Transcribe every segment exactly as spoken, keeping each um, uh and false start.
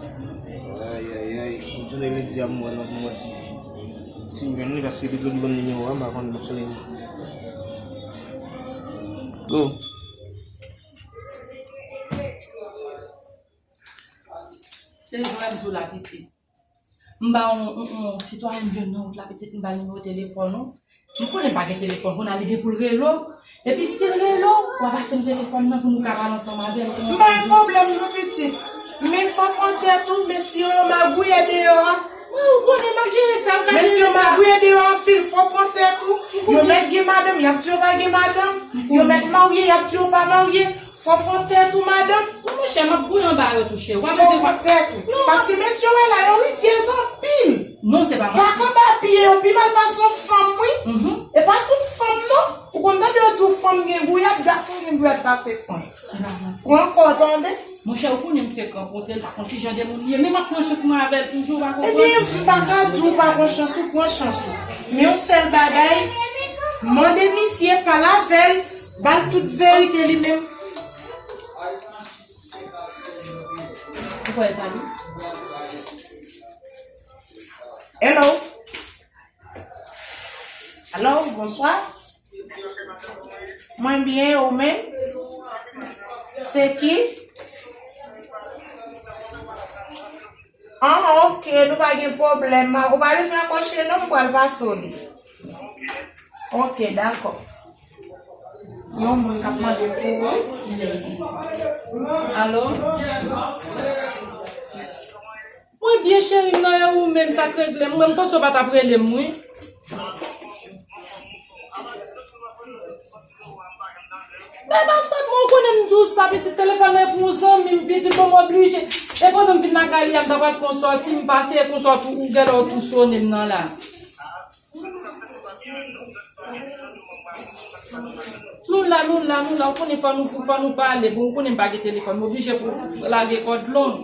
Ay, ay, ay. Mwen sone Lydia, m wè nan pou mwen si, si m jwenn li, paske li te banm nimewo a, m pa konn mwen sone li. Lo. Se vre m di w la, pitit. M ba yon, yon, yon sitwayen m jwenn nan wout la, pitit, m ba l nimewo telefòn ou. M konnen m pa gen telefòn, kounye a li gen pou l rele w. Epi si l rele w, w a pase m telefòn nan pou nou ka pale ansanm avè l. M pa gen pwoblèm non, pitit. Men fò pran tèt ou, mesye yo magouye deyò a. Wi, ou konnen m ap jere sa, m ka jere sa. Mesye yo magouye deyò anpil, fò pran tèt ou. Yo mèt gen madanm, y ap di yo pa gen madanm. Yo mèt marye, y ap di yo pa marye. Fò pran tèt ou, madanm. Non, monchè, m ap gouye anba yo tou, cheri. W ap Fò pran tèt ou. Non, paske mesye w la, yo rizyèz anpil. Non, se pa manti. Bak anba pye yo pi mal pase yon fanm, wi. Mhm. E pa tout fanm, non. Ou konn tande yo di w fanm gen gouyad, gason gen gouyad pase fanm. E pa manti. Pran kò w, tande. Monchè, ou konnen m fèk rankontre l, pa konn ki jan de moun li ye, men m ap pran chans mwen avè l toujou, ou pa konprann? Ebyen, m pa ka di w pa pran chans ou, pran chans ou. Men yon sèl bagay, mande misye, pale avè l, ba l tout verite li menm. Ou kwè l pale? Hello? Alo, bonswa. Mwen byen, ou menm? Se ki? Ah, ok, nou pa gen pwoblèm. Ou pa bezwen akwoche non, m pral pase w li. Ok, dakò. Yon moun k ap mande pou ou. Alo? Mwen byen, cheri m nan, e ou menm, sa k regle m? Mwen, m panse w pa t ap rele m, wi. E pa fòt mwen, ou konnen m di w sa, pitit, telefòn nan e pou yon zanmi m, pitit, bon, m oblije. E pandan m vin lakay li a, m ta pral fè yon sòti, m pase, e konsa tou, ou genlè w tou sone m nan la. Nou la, nou la, nou la. Ou konnen fò nou, fò nou pale. Bon, ou konnen m pa gen telefòn. M oblije pou lage kòd long.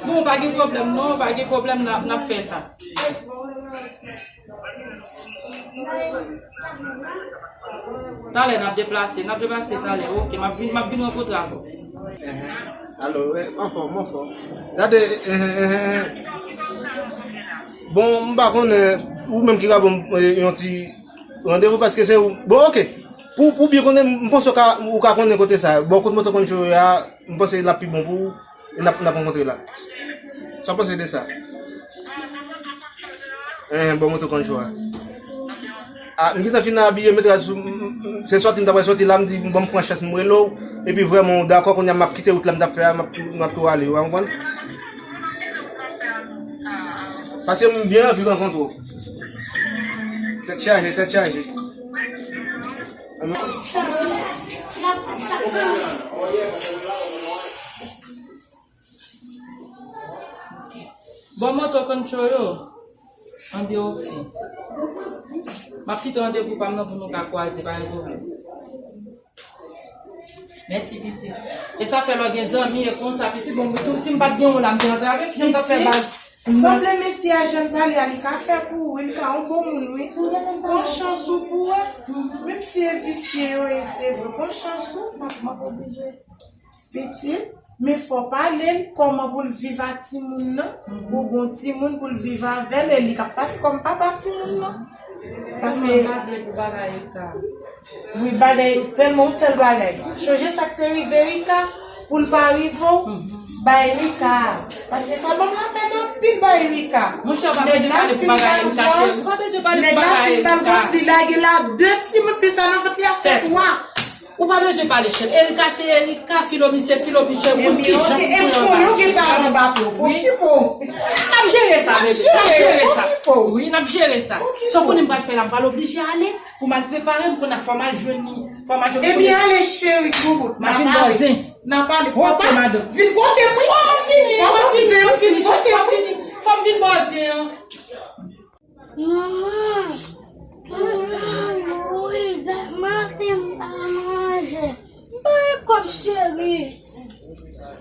Bon, pa gen pwoblèm non, pa gen pwoblèm, n ap, n ap fè sa. Talè n ap deplase, n ap deplase talè. Ok, m ap vin, m ap vin rankontre avè w. Enhen. Alo, wi, m anfòm, m anfòm. Gade, enhen, enhen. Bon, m pa konnen, ou menm ki ka ban m, eh, yon ti randevou, paske se ou. Bon, ok. Pou, pou byen konnen, m panse w ka, ou ka konnen kote sa. Bò kot Moto Concho a, m panse l ap pi bon pou ou. E n ap, n ap rankontre la. Sa w panse de sa? Enhen, bò Moto Concho a. Ah, m gentan fin abiye, m mete rad sou, m, m, m, se sòti m ta pral sòti la, m di, bon, m pran chans, m rele w. Epi vrèman, w dakò, kounye a m ap kite wout la m t ap fè a, m ap tou, m ap tou ale, w konprann? Paske m byen anvi rankontre w. Tèt chaje, tèt chaje. Bon, Moto Concho yo, anbyen oke. M ap kite randevou pa m nan pou nou ka kwaze, pa gen pwoblèm. Mèsi, pitit. E sa fè lè w gen zanmi, e konsa, pitit, bon, si, si m pa t gen w la, m te rantre avèk, jan m t ap fè bal. Sanble mesye a jan l pale a, li ka fè pou ou, wi, li ka yon bon moun, wi. Pran chans ou pou wè. Menm si e visye yo ye, se vre, pran chans ou. M ap, m ap oblije. Pitit, men fò w pale l kòman pou l viv ak timoun nan. Ou gon timoun pou l viv avè l, e li k ap pase kòm papa timoun nan. Paske, wi, bagay, sèlman yon sèl bagay. Chonje sa k te rive Rika, pou l pa rive w, bay Rika. Paske sa ban m lapèn anpil bay Rika. Monchè, ou pa bezwen pale pou bagay Erika, cheri. Ou pa bezwen pale pou bagay Erika. Nèg la fin ba l gwòs, li lage l a de timoun, pi sa nan vant li a fè twa. Ou pa bezwen pale, cheri. Erika se Erika, Filomi se Filomi, cheri. Ou konn ki jan pou pran yon bagay. Wi. N ap jere sa, bebe. N ap jere sa. Wi, n ap jere sa. Sa w konnen m pral fè la, m pral oblije ale pou m al prepare m, kounye a fò m al jwenn li. Fò m al jwenn li. Ebyen, ale, cheri, boubout. M ap vin bòzen. N ap ale. Fò w pase. Vin kote m, wi. Oh, m ap vini, m ap vini, m ap vini, cheri. Fò m vini. Fò m vin bòzen an. Manman, m grangou wi, dèmaten m pa manje. M pa gen kòb, cheri.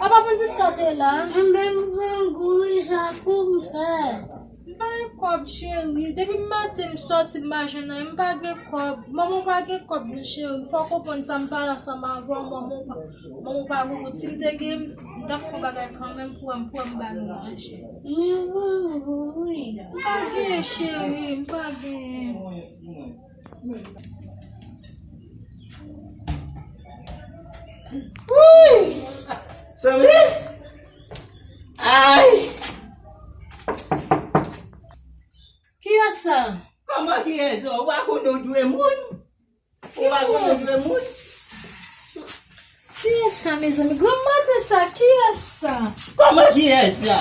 Apa Francisca te la? Enben, m grangou wi, sa pou m fè. M pa gen Kòb, cheri. Depi maten m sòti, m pa jwenn anyen, m pa gen kòb. Manman w pa gen kòb non, cheri. Fò w konprann sa, m pale ansanm avè w, manman w pa, manman w pa gen kòb. Si m te gen, m t ap fè yon bagay kanmenm pou wè m, pou wè m ba nou manje. M pa gen, cheri, m pa gen. Wouy! Sanble? Ay! Kiyès sa? Kòman kiyès sa? Ou pa konn ou dwe moun? Ou pa konn ou dwe moun? Kiyès sa, mezanmi? Granm maten sa, kiyès sa? Kòman kiyès sa?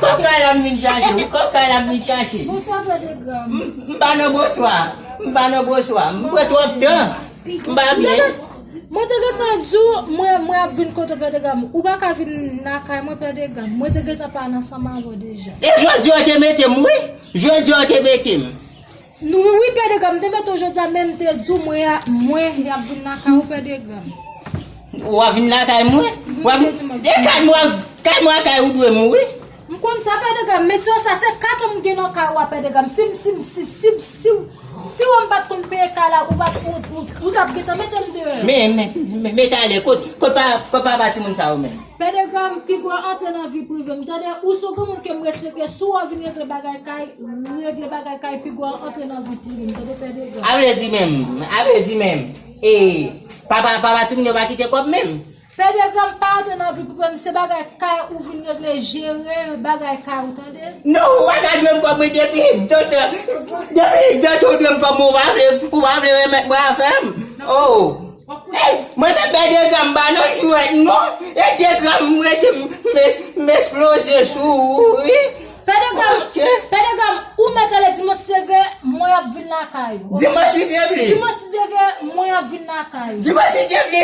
Kòb kay la m vin chache, wi, kòb kay la m vin chache. Bonswa, pè de granm. M, m pa nan bonswa, m pa nan bonswa, m pran twòp tan, m pa byen. Mwen te gentan di w, mwen, mwen ap vin kote w, pè de granm. Ou pa ka vin lakay mwen, pè de granm. Mwen te gentan pale ansanm avè w deja. E jodi a w te mete m, wi. Jodi a w te mete m. Nou, wi, pè de granm, m te mete w jodi a, men m te di w, mwen, a, mwen, y ap vin lakay ou, pè de granm. W ap vin lakay mwen? W ap vin, e kay mwen, kay mwen, kay ou dwe m, wi. M konn sa, pè de granm, men se sa, se kat an m gen nan kay ou a, pè de granm. Si m, si m, si, si, si, si w m pa t konn peye kay la, ou pa t, ou, ou, ou t ap gentan mete m deyò. Men, men, men, men talè, kot, kot pa, kot papa timoun sa yo menm? Pè de granm, piga w antre nan vi prive m, tande? Ou se yon granmoun ke m respekte, si w vin regle bagay kay, regle bagay kay, piga w antre nan vi prive m, tande, pè de granm? A vle di menm, a vle di menm, e, papa, papa timoun yo pa kite kòb menm? Pè de granm, pa antre nan vi prive m, se bagay kay ou vin regle, jere bagay kay ou, tande? Non, ou pa ka dwe m kòb mwen depi, doktè, depi, doktè, ou dwe m kòb mwen, ou pa vle, ou pa vle remèt mwen afè m. Oh. Ey, mwen menm pè de granm m pa nan jwèt non. E de granm m rete m, m, m esploze sou ou, wi. Pè de granm, pè de granm, ou mèt ale dimanch si Dye vle, mwen ap vin lakay ou. Dimanch si Dye vle. Dimanch si Dye vle, mwen ap vin lakay ou. Dimanch si Dye vle,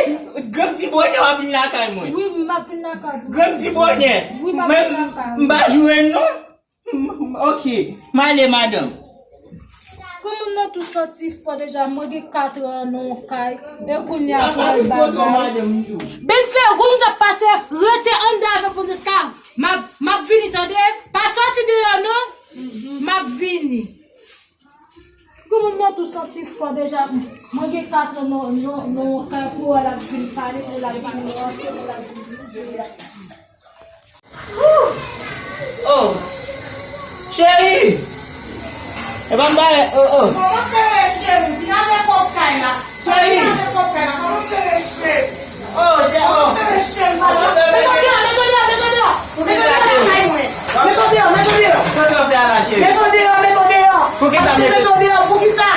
granm ti bonè w ap vin lakay mwen. Wi, m ap vin lakay ou. Granm ti bonè. Wi, m ap vin lakay ou. M pa jwe non. M, m, ok, m ale, madanm. Granmoun nan tou santi fò deja, mwen gen katran nan yon kay, e kounye a pral bagay. Bense, granmoun t ap pase, rete anndan avèk Francisca. M ap, m ap vini, tande? Pa sòti deyò, non? M ap vini. Granmoun nan tou santi fò deja, mwen gen katran nan, nan, nan yon kay pou wè l ap vin pale, pou l ap vin ranse, pou l ap vin di. Oh! Cheri! E pa m bare, oh, oh. Kòman se ye, cheri? Vin avè kòb kay la. Cheri! Vin avè kòb kay la. Kòman se ye, cheri? Oh, cheri, oh. Kòman se ye, cheri? Mete w deyò, mete w deyò, mete w deyò. Mete w deyò lakay mwen. Mete w deyò, mete w deyò. Sa w fè a la, cheri? Mete w deyò, mete w deyò. Poukisa mete? Mete w deyò, poukisa?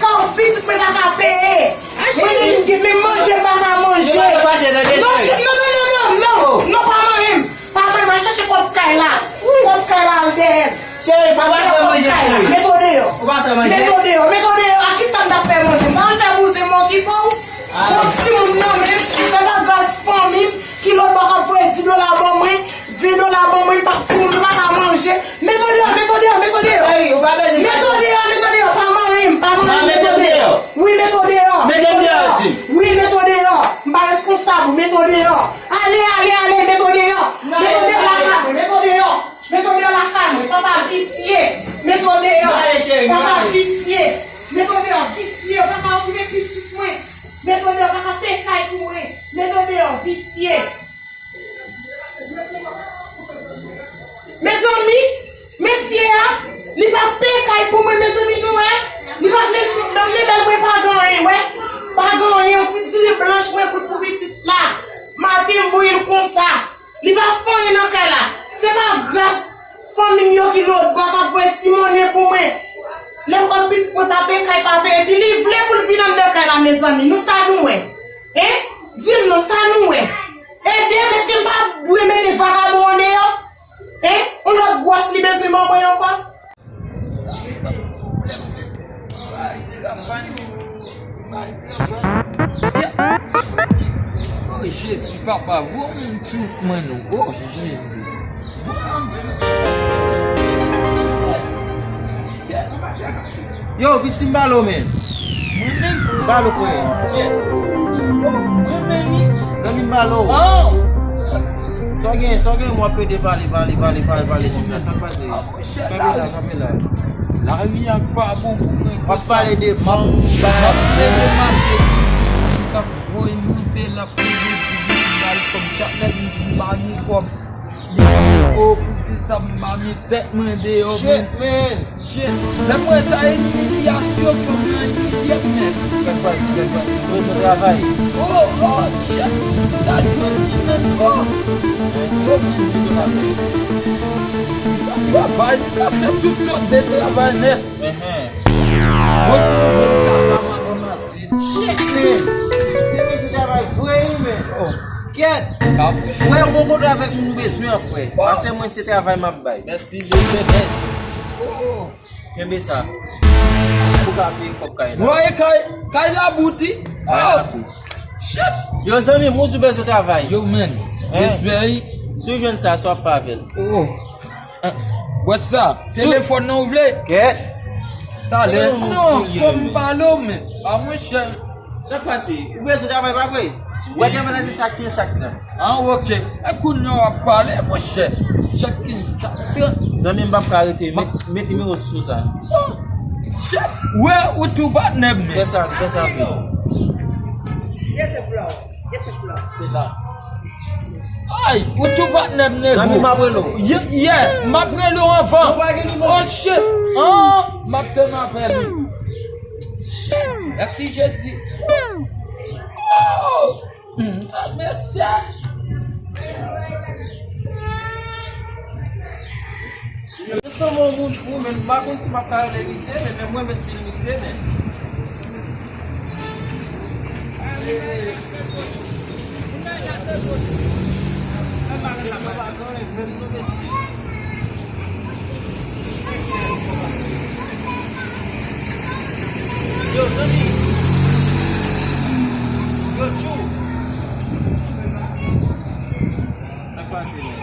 Kòb pitit mwen pa ka peye. Mwen menm, menm manje m pa ka manje. Non, non, non, non, non, non. Non, pa manyen m. Pa manyen m, al chache kòb kay la. Kòb kay la al dèyè m. Cheri, pa fè manje, cheri. Mete w deyò. Ou pa fè manje? Mete w deyò, mete w deyò. A kisa m t ap fè manje? M ta al fè bouzen m okipe w. Bon, timoun nan menm, se pa gras fanmi m ki lòt bò k ap voye dis dola ban mwen, ven dola ban mwen, m pa, timoun yo pa ka manje. Mete w deyò, mete w deyò, mete w deyò. Cheri, ou pa bezwen. Mete w deyò, mete w deyò, pa manyen m, pa manyen m, mete w deyò. Wi, mete w deyò. Mete w deyò, di m. Wi, mete w deyò. M pa reskonsab ou, mete w deyò. Ale, ale, ale, mete w deyò. Mete w deyò lakay mwen, mete w deyò. Mete w deyò lakay mwen, papa visye. Mete w deyò. Papa visye. Mete w deyò, visye. Ou pa ka okipe pitit mwen. Mete w deyò, ou pa ka peye kay pou mwen. Mete w deyò, visye. Mezanmi, mesye a, li pa peye kay pou mwen, mezanmi, nou wè. Li pa menm, menm lebèl mwen pa gen anyen, wè. Pa gen anyen, yon ti diri blanch mwen koud pou pitit la. Maten m bouyi l konsa. Li pa fè anyen nan kay la. Se pa gras fanmi m yo ki lòt bò k ap voye ti monnen pou mwen. Lè m konn pitit mwen pa peye kay, pa peye, epi li vle pou l vin anndan kay la, mezanmi. Nou sa nou wè? Hein? Di m non, sa nou wè? Ede m, èske m pa dwe mete vagabon an deyò? Hein? Yon lòt gwòs li bezwen ban mwen ankò? Oh, Jezi, papa, voye yon ti mwen non. Oh, Jezi. Voye yon ti. Yo, piti m balo, men. Mwen menm? M balo, frè. Mwen menm, wi. Zanmi m balo. Oh! Sa w gen, sa w gen, w ap pede pale, pale, pale, pale, pale konsa. Sa k pase? Kanpe la, kanpe la. Lari a pa bon pou mwen konsa. W ap pale de fanm, m ap pede mache pou ti fanm k ap voye m moute, l ap pede di m bal kòb. Chak lè m di m pa gen kòb, li di, "O, pou ki sa m pa met tèt mwen deyò, men?" Shit, man. Shit. Lè m wè sa, imilyasyon, fanm nan imilye m, men. Sa k pase, sa k pase? Ou bezwen travay? Oh, oh, shit. Si m ta jwenn li, men, oh. Yo, men, li bezwen travay. M ta travay, m ta fè tout sòt de travay nèt. Mwen si m jwenn kaka, m a ranmase. Shit, man. Si w bezwen travay vre, wi, men. Oh. Kèt. Mwen, yon kontra avèk moun bezwen an, frè. Oh. Pase mwen, se travay m ap bay. Mèsi, bebe. Oh, oh. Kenbe sa. Pou ka peye kòb kay la. Mwen, kay, kay la bouti. Kay la bouti. Shit. Yo, zanmi, moun sou bezwen travay. Yo, men. Hein? Respè. Si w jwenn sa, sa w ap fè avè l? Oh. Wè sa. Telefòn nan ou vle? Kèt. Talè. Non, fò m pale w, men. A, monchè. Sa k pase? Ou bezwen travay, pa vre? Ou wè travay la se chak kenz, chak trant. Ah, ok. E kounye a w ap pale, monchè. Chak kenz, chak trant. Zanmi m, p ap ka rete. Met, met nimewo sou sa. Oh, shit. Wè, ou tou patnè m. Fè sa, fè sa vre. Yes, bro. Yes, bro. Se la. Ay, ou tou patnè m, nego. Zanmi, m ap rele w. Ye, ye, m ap rele w anvan. Non, pa gen nimewo. Oh, shit. Ah, m ap tann apèl ou. Mèsi, Jezi. Oh! Hmm, ah, mèsi. Yo, sanble yon moun fou, men m pa konn si m ap ka rele misye, men, men mwen, men stil misye, men. Yo, zanmi. Yo, tchou. Sa k pase, men?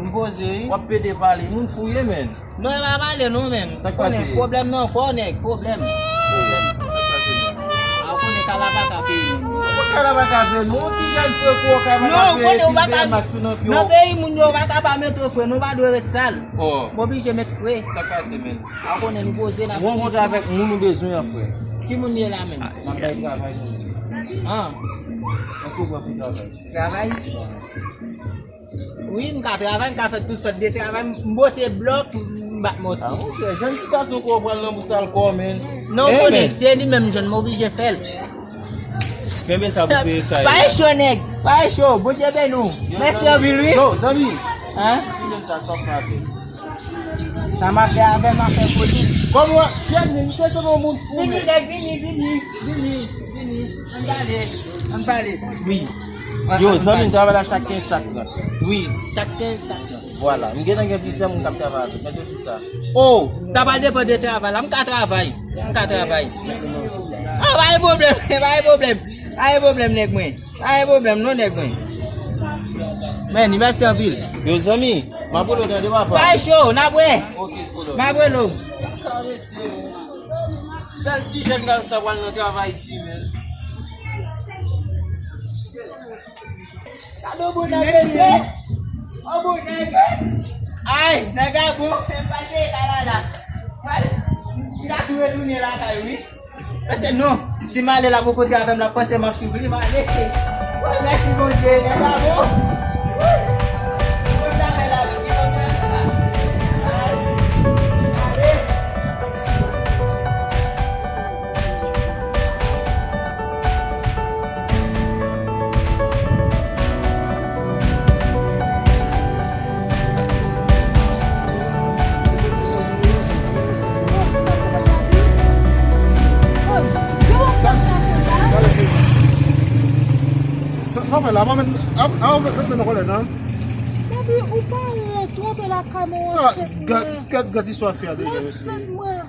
M poze, wi. W ap pede pale. Moun fou ye, men. Non, e pa pale non, men. Sa k pase? Konnen pwoblèm nan ankò, nèg, pwoblèm. Pwoblèm? Sa k pase, men? A, ou konnen kalabaka peyi nou. Kalabaka peyi nou. Yon ti jèn frekan, kalabaka peyi, ti bèl mak sou nan pye w. Nan peyi moun yo, ou pa ka pa mete fre, nou pa dwe ret sal. Oh. M oblije met fre. Sa k pase, men? A, ou konnen nou poze, n ap... Ou rankontre avèk moun ou bezwen an, frè. Ki moun ye la menm? M ap bay travay pou ou. Ah. Èske ou pran pou travay? Travay? Wi, m ka travay, m ka fè tout sòt de travay, m bote blòk, m bat mòtye. Ah, monchè, jèn ti gason ko pral nan bous alkò, men. Non, ou konnen, se li menm, jèn, m oblije fè l. Kenbe sa pou peye kay. Pa e cho, nèg, pa e cho, Bondye beni w. Mèsi anpil, wi. Yo, zanmi. Hein? Si jèn sa, sa w ap fè avè l? Sa m ap fè avè l, m ap fè kote l. Kòman? Jèn, men, misye se yon moun fou, men. Vini, nèg, vini, vini, vini, vini. Ann pale, ann pale. Wi. Yo, zanmi m, travay la chak kenz, chak trant. Wi, chak kenz, chak trant. Vwala. M gentan gen plizyè moun k ap travay avè m. Mete sou sa. Oh, sa pral depann de travay la. M ka travay. M ka travay. Ah, pa gen pwoblèm, pa gen pwoblèm. Pa gen pwoblèm, nèg mwen. Pa gen pwoblèm, non, nèg mwen. Men, mèsi anpil. Yo, zanmi, m ap rele w tande, papa. Pa cho, n ap wè. Ok, kolo. M ap rele w. Bèl ti jèn gason sa pral nan travay ti, men. Gade yon bon nèg, mesye. Yon bon nèg. Ay, nèg a bon, men m pa cheye kay la la. Pral, m ka tou retounen lakay, wi. Mesye, non, si m ale la poko travay, m la panse m ap swiv li, m ale. Woy, mèsi Bondye, nèg a bon. Woy, bon travay la, men, ki bon travay la. Ay, ale. Sa, sa w fè la? Avan w met, avan, avan w met, met men nan kòlèt la. Babi, ou pa wont, ou antre lakay mwen, ou ansent mwen. Gad, gad, gad istwa fi a deja, mesye. Ou ansent mwen.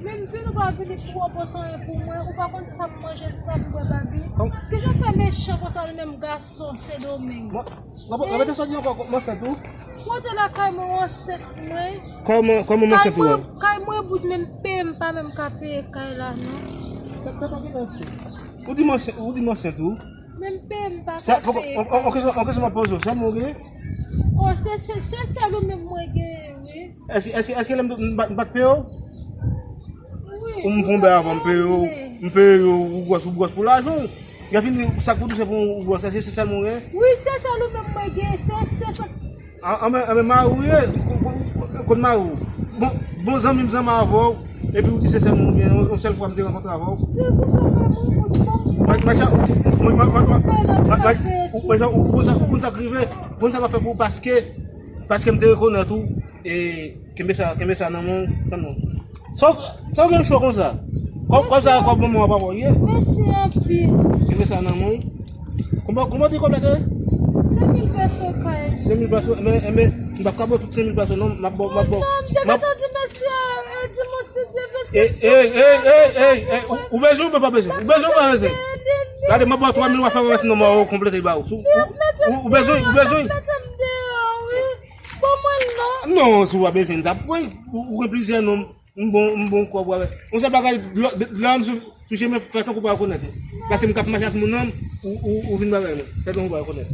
Men m vin, ou pa vini pou w pote anyen pou mwen. Ou pa konn sa m manje, sa m bwè, Babi. Kijan w fè mechan konsa, nou menm gason Sendomeng? Repete sa w di ankò, m ansent ou? Ou antre lakay mwen, ou ansent mwen. Kòman, kòman m ansent ou a? Kay mwen bout, men m peye, m pa menm ka peye kay la, non. Ou di m ansent, ou di m ansent ou? Men m peye, m pa ka peye kay. On kesyon m ap poze w, sèlman ou gen? Bon, se, se, se sèl ou menm mwen genyen, wi. Èske, èske, èske lè m, m pa, m pa t peye w? Wi. Ou m fon bè avan, m peye w, m peye w, ou gwòs, ou gwòs pou lajan w. Lè fini, sa k pou touche pou ou gwòs, èske se sèl mwen w genyen? Wi, se sèl ou menm mwen genyen, se, se sa. An, an, men, an, men mari w ye, ko-, ko-, kot mari w? Bon, bon zanmi m zanmi avè w, epi w di se sèl moun ou gen, yon, yon sèl fwa m te rankontre avè w. Mwen, mwen, mwen, mwen, mwen, mwen, mwen, mwen, ou, mwen, ou, ou konn sa, ou konn sa k rive, ou konn sa m ap fè pou ou paske, paske m te rekonèt ou, e, kenbe sa, kenbe sa nan men w, tann non. Sa w, sa w gen cho konsa? Kòb, kòb sa, kòb manman w ap ba w ye? Mèsi anpil. Kenbe sa nan men w. Kòman, kòman w di kòb la te ye? Senk mil peso kay. Senk mil peso, men, men, m p ap ka ba w tout senk mil peso, non, m ap ba w, m ap ba w. Non, m te gentan di mèsi a, e, di mwen si Dye vle. E, e, e, e, e, e, ou, ou bezwen, ou pa bezwen? Ou bezwen, ou pa bezwen? Gade, m ap ba w twa mil, w a fè rès nan mwen, w konplete ba w. Ou, ou, ou bezwen, ou bezwen? Ban mwen l non. Non, si w pa bezwen, m t ap pran. Ou, ou gen plizyè nonm. M bon, m bon kòb w avè. Yon sèl bagay, lè, lè m sou, sou chemen, fè tankou w pa rekonèt mwen. Paske m t ap mache ak moun nan, ou, ou, ou vin bagay mwen. Fè tankou w pa rekonèt.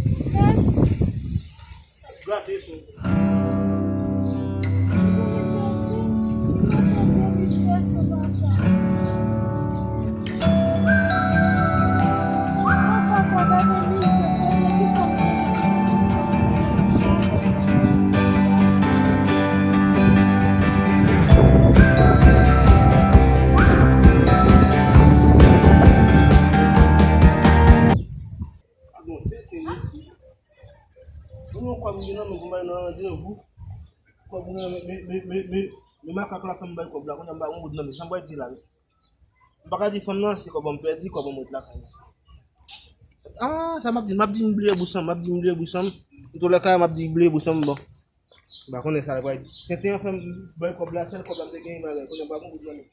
Gate sou. Bon, tete, mesi. Mwen gen yon kòb m gen nan men, pou m bay nan randevou. Kòb mwen, men, men, men, men, men, men makak la fè m bay kòb la, kounye a m pa gen yon goud nan men, sa m pral di la, wi. M pa ka di fanm nan, se kòb an m pèdi, kòb an m ret lakay la. Ah, sa m ap di, m ap di m bliye bousan m, m ap di m bliye bousan m. Antoulèka, m ap di m bliye bousan m, bon. M pa konnen sa l pral di. Tenten an fè m bay kòb la, sèl kòb la m te genyen bagay. Kounye a m pa gen goud nan men.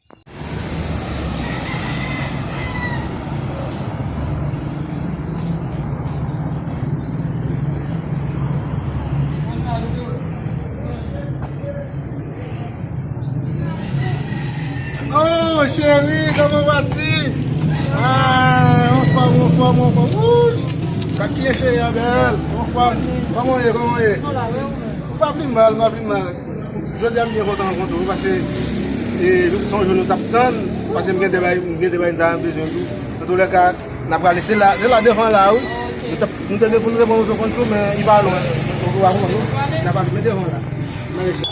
Oh, cheri, kòman w ati? Ah, anfòm, anfòm, anfòm. Wouch! Gad kijan cheri a bèl. Anfòm. Kòman w ye, kòman w ye? Ou pa pli mal, ou pa pli mal. Jodi a m byen kontan rankontre w, paske, e, se yon jou nou t ap tann, paske m gen de bagay, m gen de bagay m ta bezwen tou. Antoulèka, n a prale, se la, se la devan la, wi. Nou t ap, nou te gen pou nou te pran moto konn chou, men li pa lwen. Donk, ou pa konprann, wi. N a prale, men devan la. N a resi.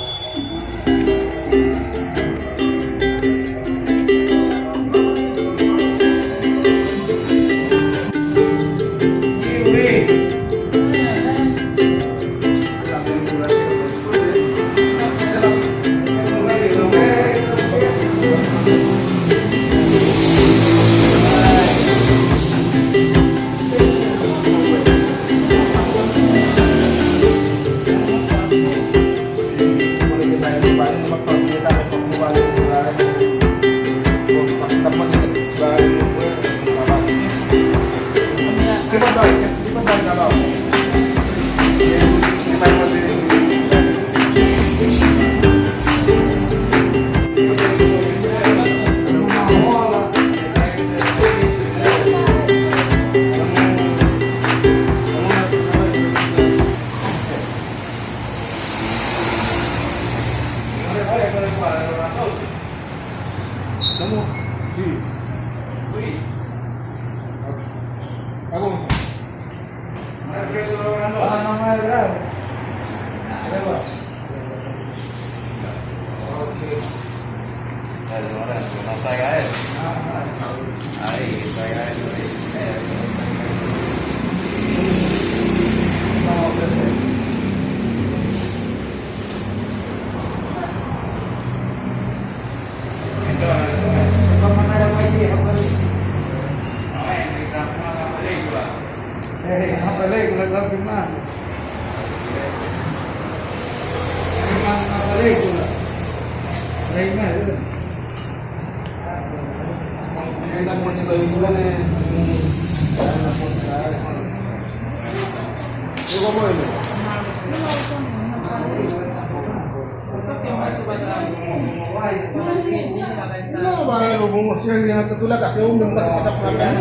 Non, ba, yo, bon, cheri, an, tout la kase, ou menm, paske mwen t ap pran apèl.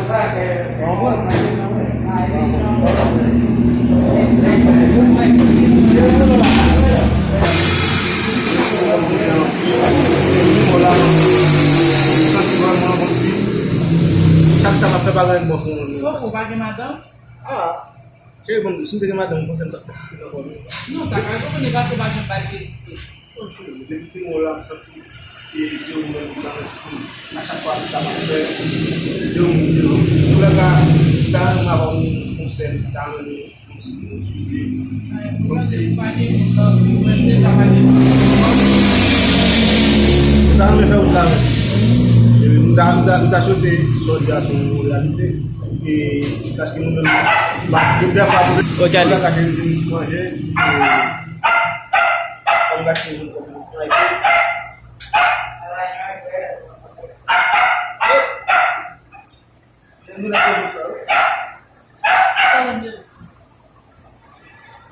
Ou konprann? Chak sa m ap fè pa gen bon pou mwen. Ou pa gen madanm? Ah, cheri, bon, si m te gen madanm, mwen panse m t ap fè sesi nan kò m. Non, sa ka rekonèt gason pa janm bay verite. Bon, cheri, depi pi wè la, m santi e se ou menm ki nan mèt sou tou. A chak fwa m sa m ap fè, se ou menm ki nan. Antoulèka, m ta renmen avè w yon konsèy, m ta renmen kòmsi nou swete, kòmsi. M ta renmen fè wout la menm. E m ta, m ta, m ta swete sa w di a se yon reyalite. E paske nou menm, ba, tout dèfwa, nou atake di manje, e kòm gason, nou kòm nou.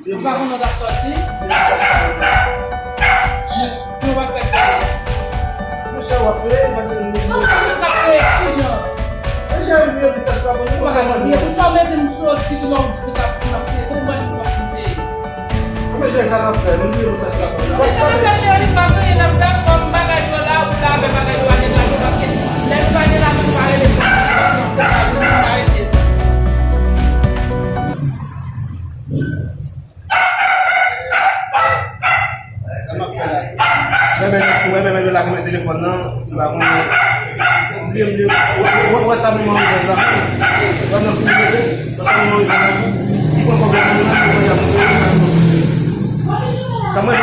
Ou pa konn lè w t ap sòti? Ou pa fè kite. Mesye, w ap plede, mesye, nou. Non, mwen menm k ap plede, ki jan? Mesye, m bliye pou sa k pa bon, ou pa ka bliye. Pou sa w mete m sou yon ti kou, non, pou sa pou m ap plede, ou pa di m w ap kite. Mesye, sa n ap fè, nou bliye pou sa k pa bon. Mesye, mesye, cheri, pa gen anyen n ap fè, kòm bagay yo la, ou la avè bagay yo, pa gen lajan, paske lè nou pa gen lajan, nou pa rele fò, nou pa rele fò. Sa m ap fè la. Wè, men, wè, men, men, la, men telefòn nan, m pa konnen. Bliye, bliye. Wè, wè, wè, sa m manje la. Pandan pou mwen, sa m manje la. Ki pran pwoblèm nan, ki pran pwoblèm nan. Sa mwen